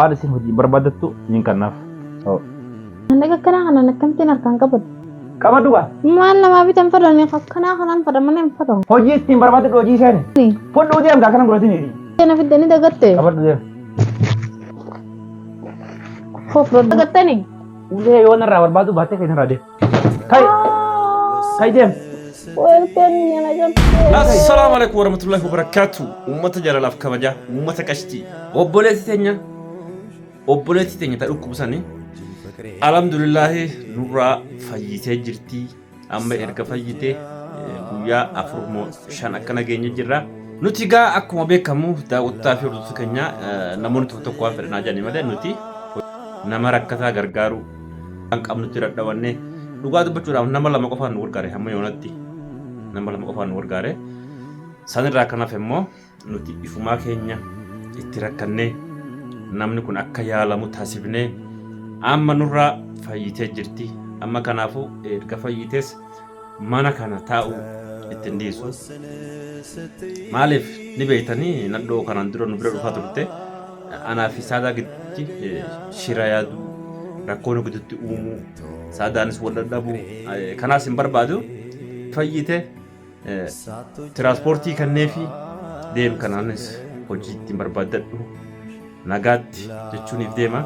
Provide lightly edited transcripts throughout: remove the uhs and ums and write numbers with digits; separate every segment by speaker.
Speaker 1: Waan isin hojii barbaadattu niin kannaaf.
Speaker 2: Maallaqa akkanaa kanaan akkamittiin harkaan qabadhu?
Speaker 1: Qabadhu gaa.
Speaker 2: Maal namaa bitan fedhan akkanaa kanaan fedhan malee hin fedhan.
Speaker 1: Hojii ittiin barbaadadhu hojii seeni. Fudhuu deem gaa kana godhatiniiti.
Speaker 2: Na fiddanii dagatte.
Speaker 1: Qabadhu deem.
Speaker 2: Fofro dagattani.
Speaker 1: Ulee yoo narraa barbaadu baattee kan narraa deem. Kai. Kai deem.
Speaker 2: Welkan yana cabsee.
Speaker 3: Assalaamu alaikum warahmatullahi wabarakatuh. Uummata jaalalaaf kabajaa, uummata qashtii. Obboleettii teenya, obboleettii teenya ta dhukkubsani. Alhamdulillaahi nurraa fayyitee jirti. Amma erga fayyitee guyyaa 4 moo 5 akkana geenye jirra. Nuti gaa akkuma beekamu daawwattotaa fi hordoftoota keenya namoonni tokko tokko waan fedhanaa jedhanii malee nuti nama rakkataa gargaaruu waan qabnutti dadhabannee dhugaa dubbachuudhaaf nama lama qofaan nu gargaare hamma yoonatti nama lama qofaan nu gargaare. Sanirraa kan hafe immoo nuti ifumaa keenya itti rakkannee namni kun akka yaalamu taasifnee amma nurraa fayyitee jirti. Amma kanaafuu erga fayyitees mana kana taa'uu itti hin dhiisu. Maaliif ni beektanii nadhoo kanaan dura nu bira dhufaa turte anaa fi saadaa gidduutti shira yaaduu rakkoo nu gidduutti uumuu saadaanis wal dadhabuu kanaas hin barbaadu fayyite Tiraanspoortii kanneefi deem kanaanis hojii ittiin barbaaddadhu nagaatti jechuuniif deema.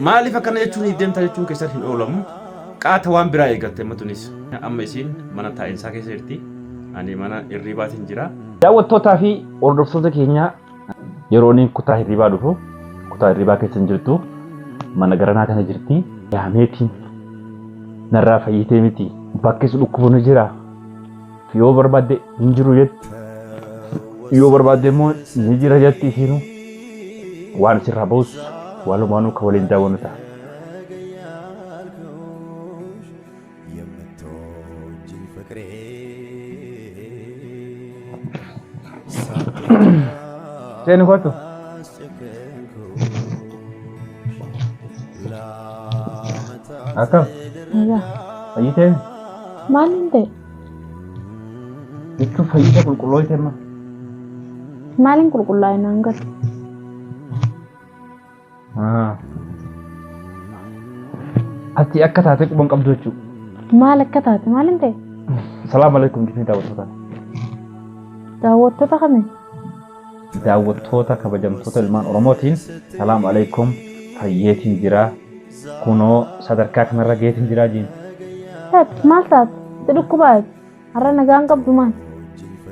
Speaker 3: Maaliif akkana jechuuniif deemta jechuun keessan hin oolamu. Qaata waan biraa eegalte amma tunis. Amma isiin mana taa'insaa keessa jirti. Ani mana hirriibaatiin jira.
Speaker 1: Daawwattootaa fi hordoftoota keenya yeroo inni kutaa hirribaa dhufu kutaa hirribaa keessa hin jirtu mana garanaa kana jirti. Yaameetiin narraa fayyitee miti bakki si dhukkubu ni jira yoo barbaadde hin jiru jetti yoo barbaadde immoo ni jira jetti isiinuu waan sirraa bahus walumaanuu kan waliin daawwannu ta'a. Seeni kottu. Akkam?
Speaker 2: Nagaa.
Speaker 1: Fayyitee?
Speaker 2: Maaliin ta'e?
Speaker 1: Jechuun fayyita qulqullooyte amma.
Speaker 2: Maaliin qulqullaa'e naan galu?
Speaker 1: Ati akka taate quban qabdu jechuudha.
Speaker 2: Maal akka taate maaliin ta'e?
Speaker 1: Salaam alaikum jechuun daawwattoota.
Speaker 2: Daawwattoota kami?
Speaker 1: Daawwattoota kabajamtoota ilmaan Oromootiin salaam alaikum fayyeetiin jira. Kunoo sadarkaa kanarra geetiin jira jiin.
Speaker 2: Taate maal taate? Si dhukkubaa? Har'a nagaan qabdu maal?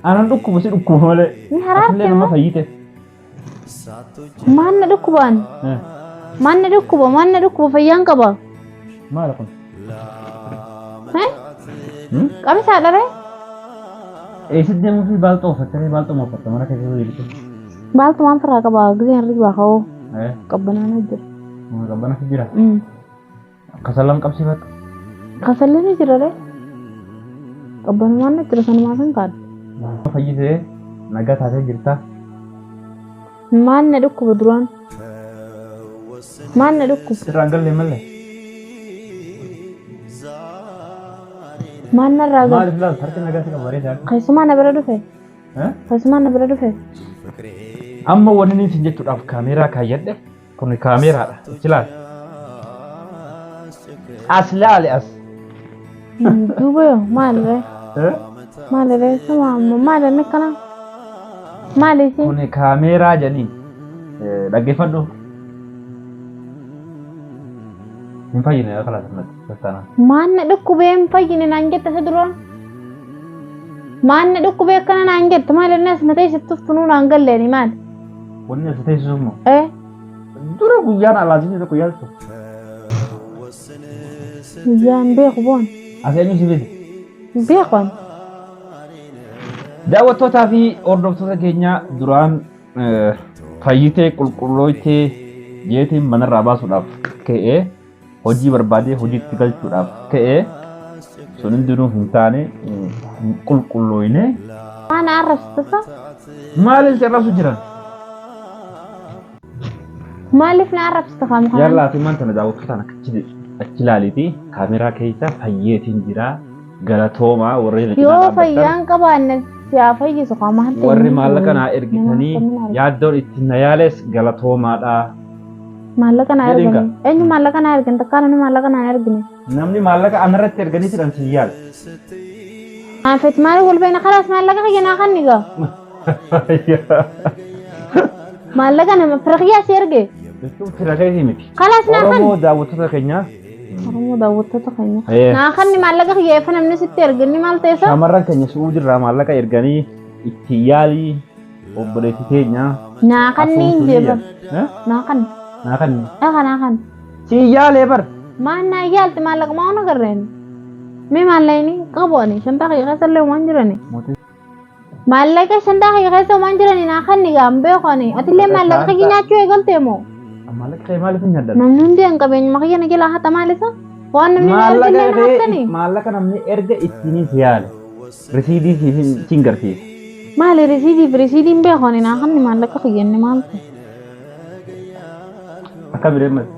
Speaker 1: Anan dhukkubu si dhukkuba malee.
Speaker 2: Ni haraarte
Speaker 1: Atillee nama
Speaker 2: moo?
Speaker 1: fayyite.
Speaker 2: Maal na dhukkubaan? Maal na dhukkuba? Maal na dhukkuba? Fayyaan qaba.
Speaker 1: Maal kun?
Speaker 2: Eh? Qamisaa dharee?
Speaker 1: Eessatti deemuu fi baalxoo uffattee baalxoo uffatte mana keessa jirtu.
Speaker 2: Maaltu waan firaa qaba? Giseen hirribaa ka'oo qabbanaan jira.
Speaker 1: Qabbana jira. Kasalan qabsiifadhu.
Speaker 2: Kasalli ni jira ree. Qabbanumaan ni jira sanumaaf hin kaadhu.
Speaker 1: Fayyisee nagaa taatee jirta.
Speaker 2: Maal na dhukkuba duraan? Maal na dhukkuba?
Speaker 1: Sirraan galle malee.
Speaker 2: Maal narraa gala?
Speaker 1: Maaliif laal harki nagaa si qaba bareedaa.
Speaker 2: Keessumaa na bira dhufe. Keessumaa na bira dhufe.
Speaker 1: Amma wanni inni isin jechuudhaaf kaameeraa kaayyadhe Kun kaameeraadha. Achi laali. As laali as.
Speaker 2: Duuba yoo maal ree? Maal ree? Sama maal inni akkana? Maal isiin?
Speaker 1: Kun kaameeraa jedhanii. Dhaggeeffadhu. Hin fayyine akka laata natti tattaanaan.
Speaker 2: Maal na dhukkubee hin fayyine naan jette isa duraan? Maal na dhukkubee akkana naan jette maal inni as na teessiftuuf tunuu naan galleeni maal?
Speaker 1: Wanni as teessisu immoo.
Speaker 2: Eh?
Speaker 1: Dura guyyaan alaazinni tokko yaaltu.
Speaker 2: Guyyaan beeku boon.
Speaker 1: As eenyu si fide?
Speaker 2: Beeku an.
Speaker 1: Daawwattootaa fi hordoftoota keenya duraan fayyitee qulqullooytee jeetiin manarraa baasuudhaaf ka'ee hojii barbaadee hojiitti galchuudhaaf ka'ee sun hundinuu hin taane hin qulqullooyne.
Speaker 2: Maa na arrabsita?
Speaker 1: Maaliif si arrabsu jiran?
Speaker 2: Maaliif na arrabsita kan kanaan?
Speaker 1: Yallaa fi maanta na daawwattootaan achi achi ilaaliiti kaameeraa keessa fayyeetiin jira galatoomaa warri na cinaa
Speaker 2: Yoo
Speaker 1: dhaabbattan
Speaker 2: fayyaan qabaanne si haa fayyisu kaa maal
Speaker 1: warri maallaqa naa ergitanii yaaddoon ittiin na yaales galatoomaadha.
Speaker 2: Maallaqa naa
Speaker 1: Jedhiin
Speaker 2: ergani. Eenyu maallaqa naa ergan? Takkaa namni maallaqa naa hin ergine.
Speaker 1: Namni maallaqa anarratti erganii jedhan si yaala.
Speaker 2: Naafet maal wal beena kalaas maallaqa kiyya naa kanni gaa. Maallaqa nama fira kiyyaa si erge.
Speaker 1: Jechuun fira keetii miti.
Speaker 2: Kalaas naa kanni.
Speaker 1: Oromoo daawwattoota keenyaa
Speaker 2: Oromoo daawwattoota keenya.
Speaker 1: Ee.
Speaker 2: Naa kanni maallaqa kiyya efa namni sitti erge inni maal ta'e isa?
Speaker 1: Shamarran keenya su'uudirraa maallaqa erganii itti yaalii obboleessi keenya.
Speaker 2: Naa kanni hin jee bar. Naa kanni.
Speaker 1: Naa kanni.
Speaker 2: Dhaqa naa kanni.
Speaker 1: Si yaalee bar.
Speaker 2: Maal naa yaalti maallaqa maa waan agarreen? Mee maallaqni qabu ani shantaa kiyya keessa illee waan jirani. Maallaqa shantaa kiyya keessa waan jirani naa kanni gaa hin beeku ani. Atillee maallaqa kiyya nyaachuu eegalte moo?
Speaker 1: Maallaqa kee maaliif hin nyaaddan?
Speaker 2: Namni hundi an qabeenyuma kiyya na jalaa hata maal isa? Waan namni na erge illee na hattani.
Speaker 1: Maallaqa namni erga ittiin si yaale. Risiidii siin garsiisa.
Speaker 2: Maali risiidii fi risiidiin beeku ani naa kanni maallaqa kiyya inni maal ta'e?
Speaker 1: Akkam jedhee mali?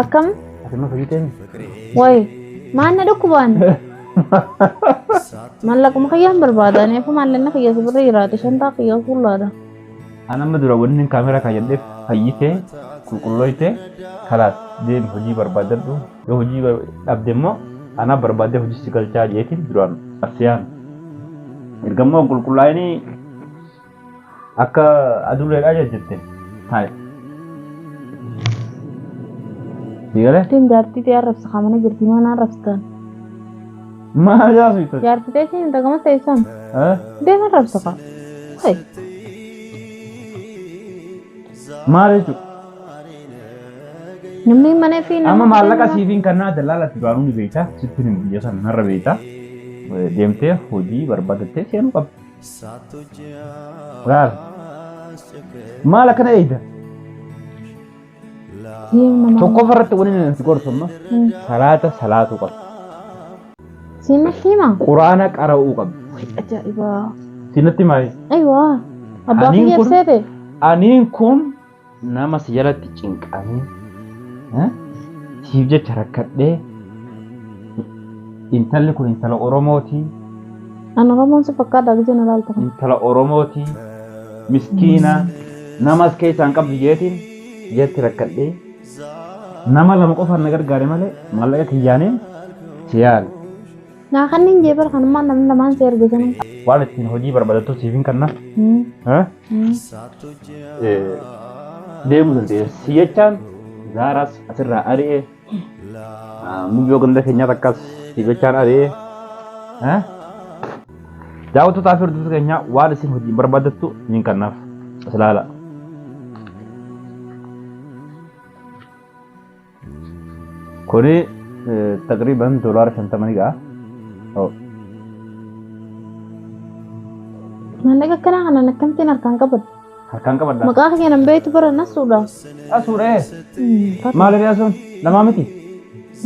Speaker 2: Akkam?
Speaker 1: Ati immoo fayyitee mi?
Speaker 2: Wayi maal na dhukkubaan? Maallaquma kiyyaan barbaada. Ani efa maallaqni kiyya si bira jiraate shantaa kiyya fuulaadha.
Speaker 1: An amma dura wanni kaameraa kaayyadheef fayyitee qulqullooytee kalaas deemi hojii barbaadadhu yoo hojii dhabde immoo anaa barbaadee hojii si galchaa jeetiin duraan as yaame. Erga immoo qulqullaa'inii akka aduleedhaa jette hayi. Si galee?
Speaker 2: Ittiin jaartii ta'e arrabsa kamana jirti maa na arrabsitan?
Speaker 1: Maal jaasu itti?
Speaker 2: Jaartii ta'e siin tagama ta'e san. Deema arrabsa kaa. Hayi.
Speaker 1: Maal jechuudha?
Speaker 2: Namni mana fi namni
Speaker 1: Amma maallaqa siifiin kannaa dallaalatti duraanuu ni beekta. Sitti hin biyya sana narra beekta. Deemtee hojii barbaadattee seenuu qabda. Laal. Maal akkana eegda? Tokkoffaa irratti wanni ani si gorsu amma salaata salaatuu qabda.
Speaker 2: Siinatti hima.
Speaker 1: Quraana qara'uu qabda.
Speaker 2: Ajaa'iba.
Speaker 1: Siinatti himaa?
Speaker 2: Ayiwaa. Abbaa
Speaker 1: Aniin
Speaker 2: kiyya
Speaker 1: kun-
Speaker 2: ibseete.
Speaker 1: Aniin kun nama si jalatti cinqamee siif jecha rakkadhee intalli kun intala Oromooti.
Speaker 2: An Oromoon si fakkaata gisee na laalta.
Speaker 1: Intala Oromooti. Miskiina namas keessaan qabdu jeetiin jetti rakkadhee nama lama qofaan na gargaare malee maallaqa kiyyaaniin si yaale.
Speaker 2: Naa kanneen jee bara kanummaa namni lamaan si erge sana.
Speaker 1: Waan ittiin hojii barbaadattu siif hin kanna. Deemuu dandeessa. Si jechaan Zaaraas asirraa ari'ee muyyoo ganda keenyaa takkas si jechaan ari'ee. Daawwattootaa fi hordoftoota keenyaa waan isin hojii barbaadattu niin kannaaf. As ilaala. Kuni taqriiban $50 ni ga'a. Oh.
Speaker 2: Maallaqa akkanaa kanaan akkamittiin harkaan qabadha?
Speaker 1: Harkaan qabadha.
Speaker 2: Maqaa kiyya nan beektu bara nasuudha.
Speaker 1: Asuudha. Maal jedhee asuun? Namaa miti.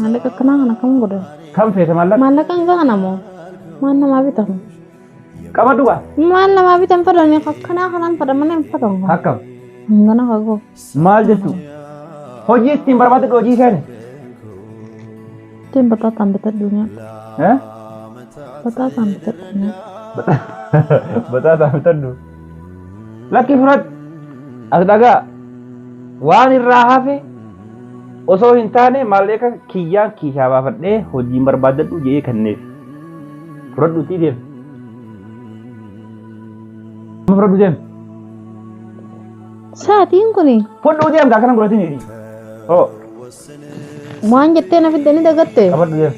Speaker 2: Maallaqa akkanaa kana akkam godha?
Speaker 1: Kam feete maallaqa?
Speaker 2: Maallaqa hanga kana moo? Maal namaa bitamu?
Speaker 1: Qabadhu gaa.
Speaker 2: Maal namaa bitan fedhan akkanaa kanaan fedhan malee hin fedhan.
Speaker 1: Akkam?
Speaker 2: Hangana kagoo.
Speaker 1: Maal jechuu? Hojii ittiin barbaadde hojii seene.
Speaker 2: Ittiin bataataan bitadhu nyaadhu.
Speaker 1: Eh?
Speaker 2: Bataataan bitadhu nyaadhu.
Speaker 1: Bataataa bitadhu. Lakki fudhadhu. As dhagaa. Waan irraa hafe osoo hin taane maallaqa kiyyaan kiishaa baafadhee hojiin barbaadadhu jedhee kenneef. Fudhadhuutii deem. Fudhadhu deem.
Speaker 2: Sa'aatiin kuni
Speaker 1: Fudhuu deem gaa kana godhatin. Hoo
Speaker 2: waan jettee na fidde ni dagatte.
Speaker 1: qabadhu deem.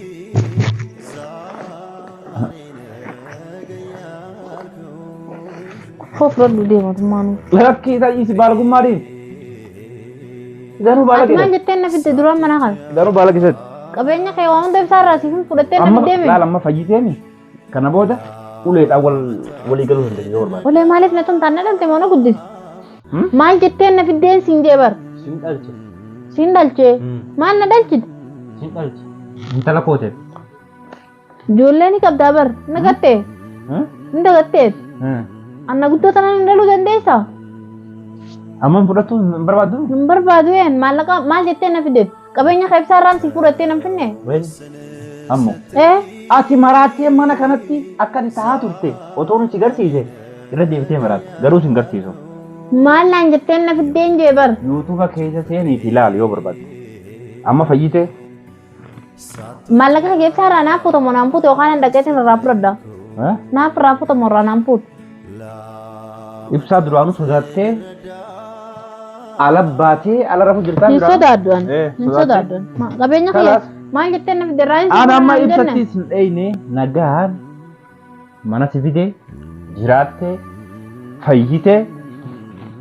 Speaker 2: Koo fudhadhu deema tummaanuu.
Speaker 1: Lakkii isaa dhiisi baalgummaa dhiisi. Garuu baala
Speaker 2: Ati maal
Speaker 1: keessatti.
Speaker 2: jettee na fidde duraan mana kana?
Speaker 1: Garuu baala keessatti.
Speaker 2: Qabeenya kee waan hunda ibsaa irraa siif fudhattee na
Speaker 1: Amma
Speaker 2: fiddee mi?
Speaker 1: laala amma fayyiteemi. Kana booda uleedhaan wal walii galuu dandeenya yoo barbaade.
Speaker 2: Ulee maaliif na tumtaan na dhalte moo na guddise?
Speaker 1: Hmm?
Speaker 2: Maal jettee na fiddeen siin jee bar?
Speaker 1: Sin dhalche.
Speaker 2: Siin dhalchee? Maal na dhalchite?
Speaker 1: Sin dhalche. Intala kooteef.
Speaker 2: Ijoollee ni qabdaa bar. Na gattee? Hin dagatteet? Anna guddoo tanaan hin dhaluu dandeessaa?
Speaker 1: Amma hin fudhattu hin barbaaddu?
Speaker 2: Hin barbaadu een maallaqa maal jettee na fideet? Qabeenya kee ibsaa irraan si fudhattee nan finne?
Speaker 1: Ammoo.
Speaker 2: Ee?
Speaker 1: Ati maraattee mana kanatti akka ati tahaa turte otoo nu si garsiise irra deebitee maraatte garuu si hin garsiisu.
Speaker 2: Maal naan jetteen na fiddeen jee bar.
Speaker 1: Yuutuuba keessa seeniiti ilaali yoo barbaadde. Amma fayyitee
Speaker 2: Maallaqa kee ibsaa irraa naaf fuutamu naan fuutu yookaan an dhaqeetiin irraa fudhadha.
Speaker 1: Eh?
Speaker 2: Naaf irraa fuutamu irraa naan fuutu.
Speaker 1: Ibsaa duraanuu sodaattee ala baatee ala rafu jirtaa
Speaker 2: Hin
Speaker 1: duraanuu?
Speaker 2: sodaaddu ani.
Speaker 1: Eh,
Speaker 2: Hin
Speaker 1: sodaattee?
Speaker 2: sodaaddu ani. Qabeenya kiyya
Speaker 1: Kalaas.
Speaker 2: maal jettee na fidde irraa hin
Speaker 1: Aan amma
Speaker 2: naan jenne.
Speaker 1: ibsatti sin dheyne nagaan mana si fide jiraattee fayyitee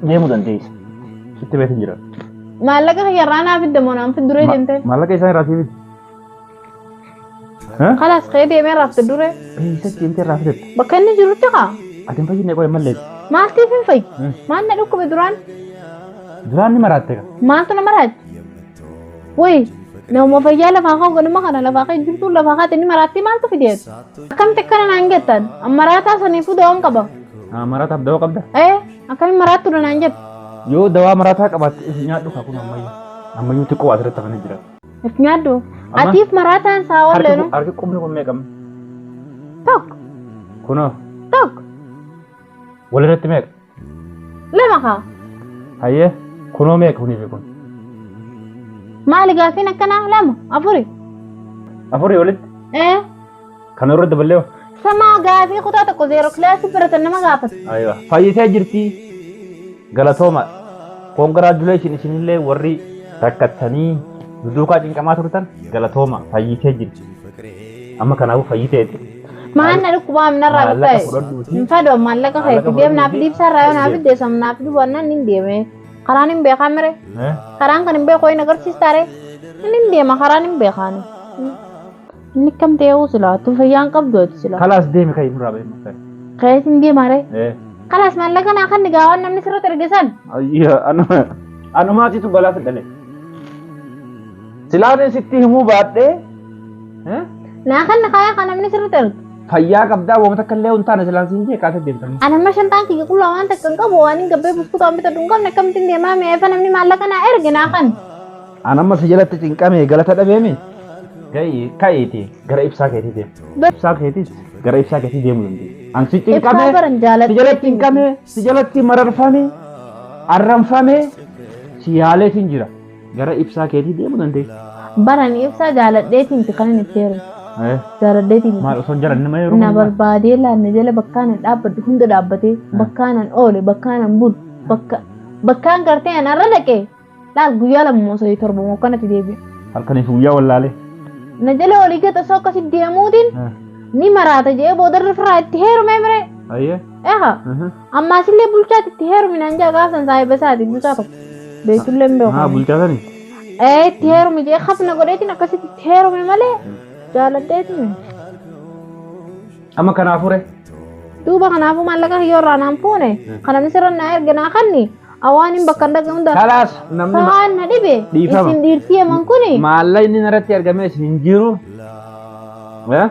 Speaker 1: deemuu dandeessa. Sitti beekin jira.
Speaker 2: Maallaqa kiyya irraa naa fidde moo naan fiddu duree deemtee?
Speaker 1: Maallaqa isaan irraa si fide. Eh?
Speaker 2: Kalaas ka'ee deemee irraa fidde duree.
Speaker 1: Eessatti deemtee irraa fidette?
Speaker 2: Bakka inni jirutti kaa.
Speaker 1: Ati hin fayyine qoy malleeti.
Speaker 2: Maaltiif hin fayyi? Maal na dhukkube duraan?
Speaker 1: Duraan ni maraatte ka.
Speaker 2: Maaltu na maraache? Wayi nama fayyaa lafaa ka'u ganama kana lafaa ka'e jirtu lafaa kaate inni maraattii maaltu fideet? Akkamitti akkana naan jettan? Maraataa saniifuu dawaan qaba.
Speaker 1: Maraataaf dawaa qabda?
Speaker 2: Ee akkamiin maraattuudha naan jettu?
Speaker 1: Yoo dawaa maraataa qabaatte isin nyaadhu kaa kun ammayyuu. Ammayyuu xiqqoo asirratti hafanii jira.
Speaker 2: If nyaadhu.
Speaker 1: Amma?
Speaker 2: Atiif maraataan isaa ooleenu.
Speaker 1: Harki qubni kun meeqam?
Speaker 2: Tokko
Speaker 1: Kunoo
Speaker 2: tokko
Speaker 1: walirratti meeqa?
Speaker 2: lama kaa.
Speaker 1: Hayyee kunoo meeqa kunii fi kun?
Speaker 2: Maali gaafiin akkanaa lama afuri.
Speaker 1: Afurii walitti?
Speaker 2: Ee
Speaker 1: Kana irra daballee hoo?
Speaker 2: samaa gaafii kutaa tokko zeero kilaasii baratan nama gaafata.
Speaker 1: Aywa. Fayyisee jirti. Galatooma. Congratulation isinillee warri rakkattanii duukaa cinqamaa turtan galatooma fayyisee jirti. Amma kanaafuu fayyiteeti.
Speaker 2: Maal na dhukkubaa minarraa
Speaker 1: Maallaqa
Speaker 2: qaqqabe.
Speaker 1: fudhadhuuti.
Speaker 2: Hin fadhu maallaqa
Speaker 1: Maallaqa
Speaker 2: keeti deem naaf
Speaker 1: fudhadhuuti.
Speaker 2: ibsaa irraa yoo naaf deessam naaf dubbannaan hin deeme. Karaan hin beekaa mire.
Speaker 1: Eh?
Speaker 2: Karaan kan hin beeku hin agarsiistaare. Inni hin deema karaan hin beekaani. Inni kam ta'ee silaa tu fayyaan qabdu ati silaa.
Speaker 1: Kalaas deemi kai nurraa bahi muktar.
Speaker 2: Kees hin deemaare.
Speaker 1: Eh.
Speaker 2: Kalaas maallaqa naa kan gaawwan namni sirratti ergisan.
Speaker 1: Ayya anuma anumaatitu balaa fidhale. Silaan sitti himuu baadhee eh?
Speaker 2: Naa kan kaayaa kan namni sirratti ergu.
Speaker 1: Fayyaa qabdaa wooma takka illee hin taane silaan siin jee kaasee deemtan.
Speaker 2: Ani amma shantaan kiyya qullaa waan takka hin qabu waan hin gabbee buskuta waan bitadhu hin qabne akkamittiin deemaa mi'eeffa namni maallaqa naa erge naa kan.
Speaker 1: An amma si jalatti cinqame galata dhabeemi. Ga'i ka'iiti gara ibsaa keetii deemu. Ibsaa keetiis gara ibsaa keetii deemuu dandeessa. An si cinqame
Speaker 2: Ibsaa baran jaaladhe.
Speaker 1: si jalatti cinqame si jalatti mararfame arranfame si yaaleetiin jira. Gara ibsaa keetii deemuu dandeessa.
Speaker 2: Baran ibsaa jaaladheetiin kan inni itti heerumu.
Speaker 1: Eh,
Speaker 2: Jaaladheetiin.
Speaker 1: Maal osoo hin jalanne malee yeroo
Speaker 2: Na barbaadee laanne jala bakkaan an dhaabbadhu hunda dhaabbatee bakkaan an oole bakkaan an bulu bakka bakkaan gartee an arra dhaqee laal guyyaa lama moo sadii torba moo akkanatti deebi'e.
Speaker 1: Halkaniif guyyaa wallaalee.
Speaker 2: Na jala olii gata osoo akkasi deemuutiin ni maraata jedhee boodarra firaa itti heerumee mire.
Speaker 1: Ayyee.
Speaker 2: Eha ammaasillee bulchaatti itti heerumi naan jaa gaafsan saahiba isaati bulchaa tokko. Beektullee hin
Speaker 1: Haa
Speaker 2: beeku.
Speaker 1: bulchaa sani.
Speaker 2: Ee itti heerumi jedhee hafna godheetiin akkasitti itti heerume malee jaaladheetiin.
Speaker 1: Amma kanaafuu re.
Speaker 2: Duuba kanaafuu maallaqa kiyyoo irraa naan fuune kan namni sirra naa erge naa kanni awaan hin bakka hin dhaqne hunda
Speaker 1: Kalaas namni
Speaker 2: sa'aan na dhibe
Speaker 1: Dhiifama.
Speaker 2: isin dhiirtii yaman kuni
Speaker 1: maallaqni narratti argamee isin hin jiru. Eh?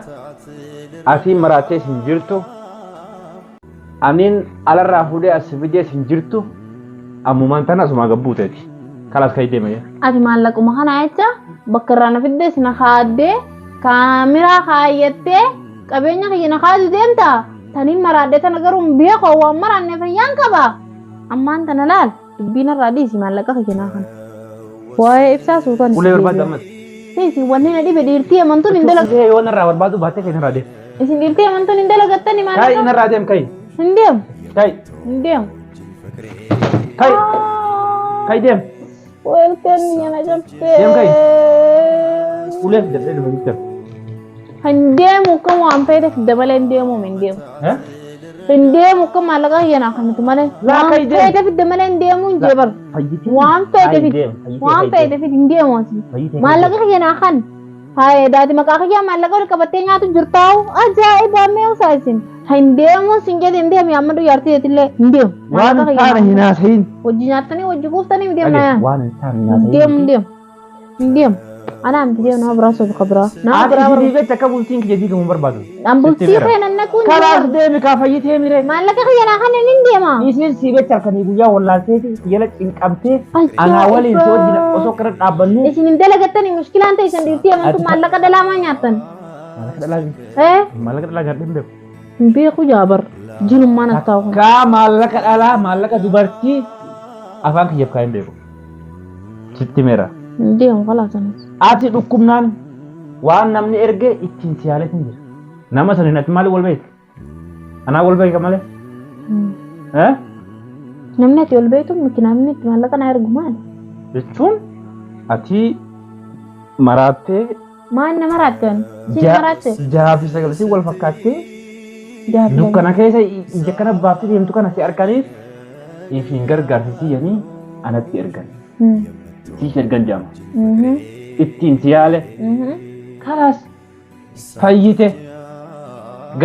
Speaker 1: Asiin maraatee isin jirtu. Aniin alarraa fuudhee as fidee isin jirtu. Ammumaan tana asumaa gabbuuteeti. Kalaas ka'ii deema.
Speaker 2: Ati maallaquma kana jecha bakka irraa na fidde na kaaddee kaamiraa kaayyattee qabeenya kiyya na kaadu deemta taniin maraadhe tana garuu hin beeku waan maraanne fayyaan qaba ammaan tana laal dubbiin irraa dhiisi maallaqa kiyya naa kana waa'ee ibsaa suutan
Speaker 1: Ulee barbaadda ammas.
Speaker 2: Isin wanni na dhibe dhiirtii amantuun hin dalagu.
Speaker 1: Ulee yoo narraa barbaadu baattee ka'ii narraa deem.
Speaker 2: Isin dhiirtii amantuun hin dalagattani
Speaker 1: Ka'ii
Speaker 2: maallaqa.
Speaker 1: narraa deem ka'ii.
Speaker 2: Hin deemu.
Speaker 1: Ka'ii.
Speaker 2: Hin deemu.
Speaker 1: Ka'ii. Ka'ii deem.
Speaker 2: Welkan yana cabsee.
Speaker 1: Deem ka'i. Ulee fidadhee dhufe jechuudha.
Speaker 2: Hin deemu kan waan feete fidda malee hin deemu hin deemu.
Speaker 1: Eh?
Speaker 2: Hin deemu kan maallaqa kiyya kanatu malee.
Speaker 1: Laa
Speaker 2: Waan
Speaker 1: ka'i deem.
Speaker 2: feete fidda malee hin deemu hin jee bar.
Speaker 1: Fayyitee.
Speaker 2: Waan feete
Speaker 1: Ka'i
Speaker 2: fidda.
Speaker 1: deem. Fayyitee
Speaker 2: Waan
Speaker 1: ka'i
Speaker 2: feete
Speaker 1: deem.
Speaker 2: fidda hin deemu asii.
Speaker 1: Fayyitee ka'i
Speaker 2: Maallaqa kiyya naa kan. Haye daati maqaa kiyyaa maallaqa wal qabattee nyaatu jirtaa'u ajaa'iba mee usaa isin. Hin deemu sin jedhe hin deemu amma duyyaartii jetillee hin deemu.
Speaker 1: Waan
Speaker 2: Maallaqa
Speaker 1: hin
Speaker 2: kiyya
Speaker 1: taane hin haasayin.
Speaker 2: Hojii nyaattanii hojii kuuftanii hin deemna yaa.
Speaker 1: Waan hin taane hin
Speaker 2: Hin
Speaker 1: haasayin.
Speaker 2: deemu hin deemu. Hin deemu. Anaa miti deemu nama biraa sofi kabiraa. Nama
Speaker 1: Ati
Speaker 2: biraa
Speaker 1: isin
Speaker 2: barbaadu.
Speaker 1: jecha akka bultiin kiyya diigamu hin barbaadu.
Speaker 2: An bultii
Speaker 1: Sitti
Speaker 2: kee nan naquu hin
Speaker 1: Kalaas
Speaker 2: deemu.
Speaker 1: deemi kaa fayyitee mire.
Speaker 2: Maallaqa kiyya naa kan hin deema.
Speaker 1: Isiin si jecha halkanii guyyaa wallaalteeti jala cinqamtee anaa waliin si wajjin osoo kana dhaabbannu.
Speaker 2: Isin hin dalagattanii mushkilaan ta'e isin dhiirtii amantu
Speaker 1: Ati-
Speaker 2: maallaqa dhalaamaa nyaattan.
Speaker 1: Maallaqa dhalaa
Speaker 2: Eh
Speaker 1: maallaqa dhalaa nyaadhee hin beeku.
Speaker 2: Hin beeku jaabar. Jinummaan as taa'u kun.
Speaker 1: Takkaa maallaqa dhalaa maallaqa dubartii afaan kiyyaaf kaa'ee hin beeku. Sitti meera.
Speaker 2: Hin deemu kalaasanis.
Speaker 1: Ati dhukkubnaan waan namni erge ittiin si yaaleetiin jira. Nama saniin ati maaliin wal beekta? Anaa wal beeka malee. Eh?
Speaker 2: Namni ati ol beektu miti namni itti maallaqa naa ergu maali?
Speaker 1: Jechuun ati maraattee
Speaker 2: Maal na maraatte ani? Siin maraatte?
Speaker 1: jahaa fi sagaltii wal fakkaattee
Speaker 2: Jaafii
Speaker 1: dukkana keessa ija kana baaftee deemtu kana si arganiif ifiin gargaarsisiiyanii anatti ergan. Siif ergan jedhama. Ittiin si yaale. Kalaas fayyite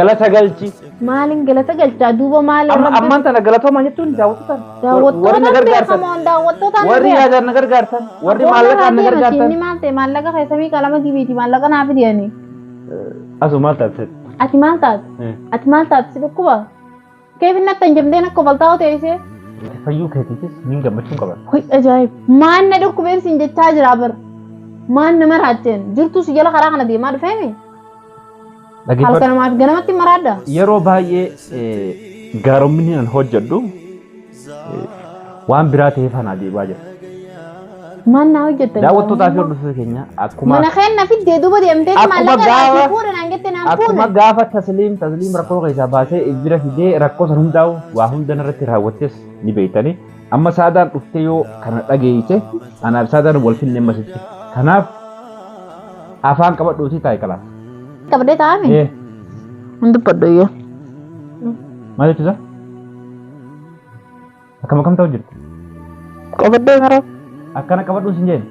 Speaker 1: galata galchi.
Speaker 2: Maaliin galata galchaa duuba maal
Speaker 1: Amma ammaan tana galatoomaa jechuun daawwattoota. Warri na
Speaker 2: daawwattoota
Speaker 1: gargaartan.
Speaker 2: beekamoon daawwattoota
Speaker 1: Warri yaadaan na gargaartan. Warri maallaqaan na gargaartan.
Speaker 2: Inni maal ta'e maallaqa keessamii qalama dibiiti maallaqa naa fidi ani.
Speaker 1: Asuma maal taate?
Speaker 2: Ati maal taate? Ati maal taate si dhukkuba? Keef inni akka hin jabdeen akka baltaa'oo ta'e ishee?
Speaker 1: Fayyuu keetiifis niin gammachuun qaba.
Speaker 2: Hoy ajaa'ib! Maan na dhukkubeen siin jechaa jira bar. Maan na maraacheen jirtuu si jala karaa kana deemaa dhufeemi?
Speaker 1: Dhaggeeffadhu.
Speaker 2: Halkanumaaf ganamatti maraadda.
Speaker 1: Yeroo baay'ee gaaromni an hojjedhu waan biraa ta'eef anaa deebi'aa jira.
Speaker 2: Maan naa hojjettan?
Speaker 1: Daawwattootaa fi hordoftoota keenya akkuma
Speaker 2: Mana keenya fiddee duuba deemtee
Speaker 1: Akkuma
Speaker 2: maallaqa
Speaker 1: gaafa-
Speaker 2: irraa fuudhe naan jette naan
Speaker 1: akkuma
Speaker 2: fuune.
Speaker 1: gaafa tasliim tasliim rakkoo keessaa baasee bira fidee rakkoo san hundaa'u waa hunda irratti raawwattes ni beektani. Amma saadaan dhuftee yoo kana dhageeyse anaaf saadaan wal finne ammasitti. Kanaaf afaan qabadhuutii taa'i kalaas.
Speaker 2: Qabdee taa'ame?
Speaker 1: Eh,
Speaker 2: Hin dubbadhu iyyuu.
Speaker 1: maal jechuudha? Akkam akkam ta'u jirti?
Speaker 2: Qabadhee mara.
Speaker 1: Akkana qabadhuu sin jeen.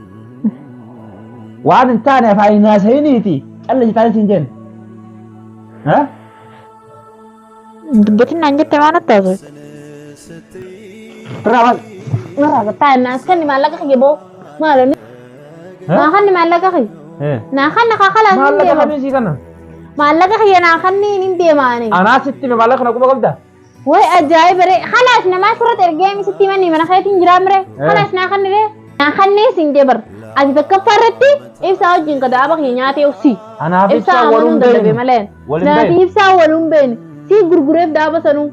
Speaker 1: Waan hin taane afaan hin haasa'iniiti. Calli taane sin jeen. Ha?
Speaker 2: Dubbatin naan jette waan akka haasa'e.
Speaker 1: Raawwan.
Speaker 2: Mara taa'e naas kenni maallaqa kiyya boo. Maal inni? Naa kanni maallaqa kiyya.
Speaker 1: Eh.
Speaker 2: Naa kanna kaa kalaas hin
Speaker 1: Maallaqa
Speaker 2: deema.
Speaker 1: kamii sii kana?
Speaker 2: Maallaqa kiyya naa kanni hin deema ani.
Speaker 1: Anaa sitti hime maallaqa kana quba qabda?
Speaker 2: Way ajaa'iba ree. Kalaas namaa asirratti ergee sitti himanii mana keetiin jiraa mire. Kalaas naa kanni ree. Naa kanni siin jee bar. Ati tokkoffaa irratti ibsaa wajjin kadaaba kiyya nyaatee obsi.
Speaker 1: Anaaf
Speaker 2: Ibsaa
Speaker 1: ibsaa
Speaker 2: amanuun
Speaker 1: waluun
Speaker 2: dadhabe
Speaker 1: beekne.
Speaker 2: malee.
Speaker 1: Waliin
Speaker 2: Naafi
Speaker 1: beekne.
Speaker 2: ibsaa waluun beekne. Si gurgureef daaba sanuu.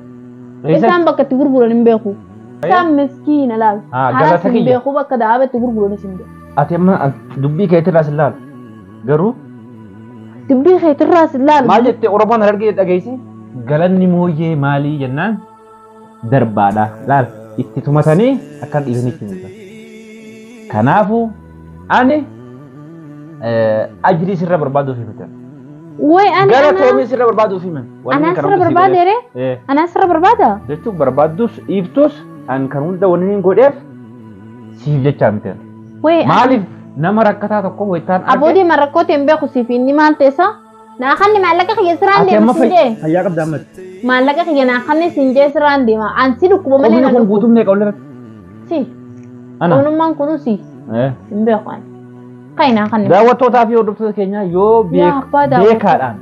Speaker 2: Ibsaan bakka itti gurguran hin beeku. Ibsaan miskiina laal.
Speaker 1: Ah,
Speaker 2: Haras
Speaker 1: galata
Speaker 2: hin
Speaker 1: kiyya.
Speaker 2: beeku bakka daaba itti gurguranis hin beeku.
Speaker 1: Ati amma dubbii keetirraa sin laalu. Garuu
Speaker 2: Dubbii keetirraas hin laalu.
Speaker 1: maal jettee Oromoon harargee dhageesse? Galanni mooyyee maalii jennaan darbaadha. Laal itti tumatanii akkan dhiisanii itti himtan. Kanaafuu ani ajrii sirra barbaaduuf himatan.
Speaker 2: Way ani
Speaker 1: Gara
Speaker 2: anaa
Speaker 1: toomii sirra barbaaduuf himan. Wanni
Speaker 2: anaa
Speaker 1: kana
Speaker 2: sirra
Speaker 1: hunda si
Speaker 2: barbaade
Speaker 1: godheef.
Speaker 2: ree? Anaa sirra barbaada?
Speaker 1: Jechuun barbaaddus dhiiftus an kan hunda wanni hin godheef siif jechaa miti.
Speaker 2: Way ani-
Speaker 1: Maaliif nama rakkataa tokko wayitaan arge.
Speaker 2: Aboodii marrakkootii hin beeku siif inni maal teessa? Naa kanni maallaqa kiyya sirraan
Speaker 1: Ati
Speaker 2: deema
Speaker 1: amma
Speaker 2: siin jee.
Speaker 1: fayyaa qabda ammatti.
Speaker 2: Maallaqa kiyya naa kanni siin jee sirraan deema. An si dhukkuba malee
Speaker 1: Qubni
Speaker 2: na
Speaker 1: kun
Speaker 2: dhukkuba.
Speaker 1: guutuun meeqa olirratti?
Speaker 2: Si.
Speaker 1: Ana.
Speaker 2: Qubnummaan kunuu si. Hin beeku ani. Kai naa kanni.
Speaker 1: Daawwattootaa fi hordoftoota keenya yoo
Speaker 2: Yaa abbaa daawwattoota.
Speaker 1: beekaadhaan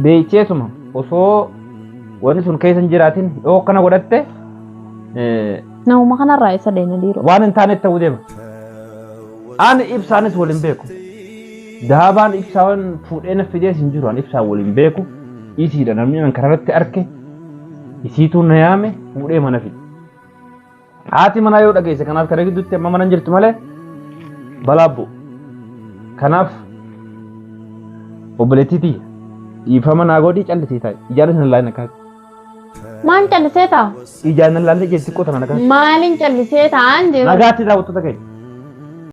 Speaker 1: beekteetuma osoo wanni sun keessa hin jiraatin yoo akkana godhatte
Speaker 2: Namuma kanarraa isa deena dhiiroo.
Speaker 1: waan hin taanetti ta'uu deema. Ani ibsaanis wal hin beeku. Daabaan ibsaan fuudhee na fidees hin jiru. Ani ibsaan wal hin beeku. Isiidha namni an kararratti arke isiituu na yaame fuudhee mana fide. Haati manaa yoo dhageesse kanaaf kana gidduutti amma mana hin jirtu malee balaa bu'u. Kanaaf obboleettii tiyya dhiifama naa godhii callisii taa'i. Ijaan isin laalin akkas.
Speaker 2: Maan callisee ta'a?
Speaker 1: Ijaan nan laalin ijaan xiqqoo tana akkas.
Speaker 2: Maaliin callisee taa'an jee?
Speaker 1: Nagaatti daawwattoota keenya.